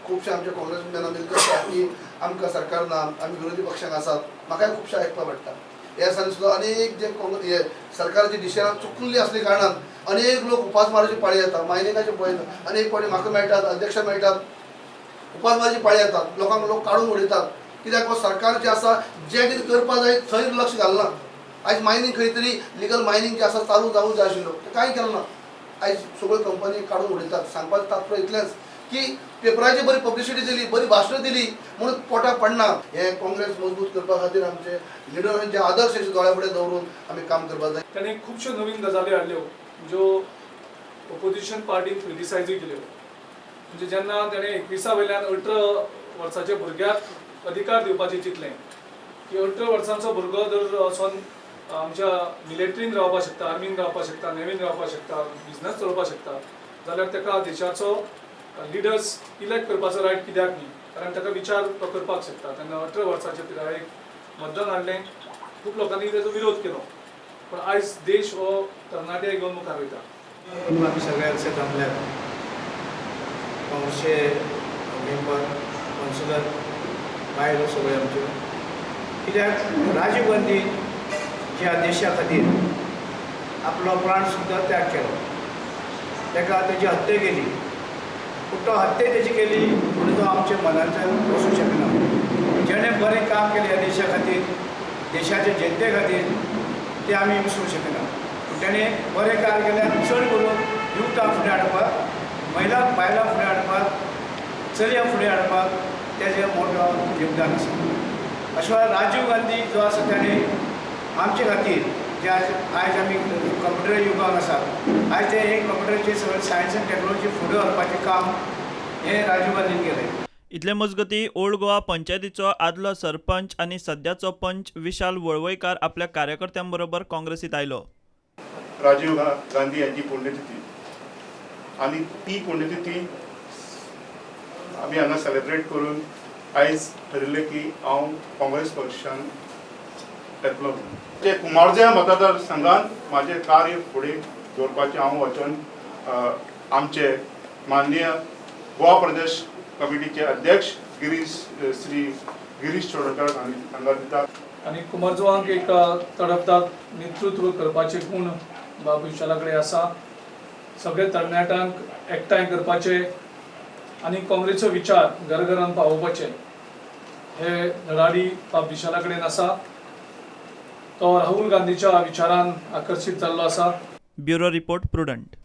खुबशे आमचे काँग्रेसमॅनां मिलता की आमकां सरकार ना, आमी विरोधी पक्षांक आसात. म्हाकाय खुबशें आयकपाक पडटा. ह्या दिसांनी सुद्दां अनेक जे काँग्रेस हे सरकाराची डिसिजनां चुकल्ली आसली कारणान अनेक लोक उपासमाराची पाळी येता. मायनिंगाचे पळयता अनेक फावटी म्हाका मेळटात, अध्यक्ष मेळटात, उपासमाराची पाळी येतात, लोकांक लोक काडून उडयतात. कित्याक हो सरकार जें आसा जें कितें करपाक जाय थंय लक्ष घालना. आयज मायनींग खंय तरी लिगल मायनींग जें आसा चालू जावंक जाय आशिल्लो, तें कांय केलें ना. आयज सगळ्यो कंपनी काडून उडयतात. सांगपाचें तात्पर्य इतलेंच की पेपराची बरी पब्लिसिटी दिली, बरी भाशणां दिली म्हणून पोटाक पडना. हे काँग्रेस मजबूत करपा खातीर आमचे लिडरांचे आदर्श दोळ्या फुडें दवरून आमी काम करपाक जाय. ताणें खुबश्यो नवीन गजाली हाडल्यो ज्यो ओपोजिशन पार्टीन क्रिटिसायजूय केल्यो. म्हणजे जेन्ना ताणें 21 वयल्यान 18 वर्साच्या भुरग्याक अधिकार दिवपाचें चिंतलें की 18 वर्सांचो भुरगो जर वचोन आमच्या मिलिटरीन रावपाक शकता, आर्मीन रावपाक शकता, नेवीन रावपाक शकता, बिजनस चलोवपाक शकता, जाल्यार ताका देशाचो लिडर्स इलेक्ट करपाचो रायट कित्याक न्ही? कारण ताका विचार तो करपाक शकता. तेन्ना 18 वर्साच्या पिरायेक मतदान हाडलें. खूब लोकांनी ताजो विरोध केलो, पूण आयज देश हो तरणाटे घेवन मुखार वयता. आमी सगळे अशे जमल्यात, काँग्रेसचे मेंबर, कावन्सिलर, बायलो सगळ्यो आमच्यो. कित्याक राजीव गांधी ज्या देशा खातीर आपलो प्राण सुद्दां त्याग केलो, ताका तेजी हत्या केली, पूण तो हत्या तेजी केली म्हणून तो आमच्या मनांतल्यान वचूंक शकना. जेणें बरें काम केलें ह्या देशा खातीर, देशाचे जनते खातीर, ते आमी विसरूंक शकना. पूण तेणें बरें कार्य केल्यार चड करून युवकांक फुडें हाडपाक, महिला बायलां फुडें हाडपाक, चलयां फुडें हाडपाक तेजें मोठो योगदान आसा. अशें राजीव गांधी जो आसा तेणें आमचे खातीर जे आयज आमी कंप्युटर युगान आसा, आयज ते हे कंप्युटरचे सगळें सायन्स आनी टॅक्नोलॉजी फुडें व्हरपाचें काम हें राजीव गांधीन केलें. इतले मजगती ओल्ड गोवा पंचायतीचो आदलो सरपंच आनी सद्याचो पंच विशाल वळवयकार आपल्या कार्यकर्त्यां बरोबर काँग्रेसीत आयलो. राजीव गांधी यांची पुण्यतिथी आनी ती पुण्यतिथी आमी हांगा सेलिब्रेट करून आयज ठरयलें की हांव काँग्रेस पक्षान येतलो. ते कुमारजुंव्या मतदारसंघान म्हाजें कार्य फुडें दवरपाचें हांव वचन आमचे माननीय गोवा प्रदेश कमिटीचे अध्यक्ष श्री गिरीश चोडणकार हांगा दिता. आनी कुमारजुंवाक एक तडफदार नेतृत्व करपाचे गूण बाबू विशाला कडेन आसा. सगळे तरणाट्यांक एकठांय करपाचे आनी काँग्रेसचो विचार घरघरान पावोवपाचे हे धडाडी बाब विशाला कडेन आसा. तो राहुल गांधीच्या विचारान आकर्शीत जाल्लो आसा. Bureau report, Prudent.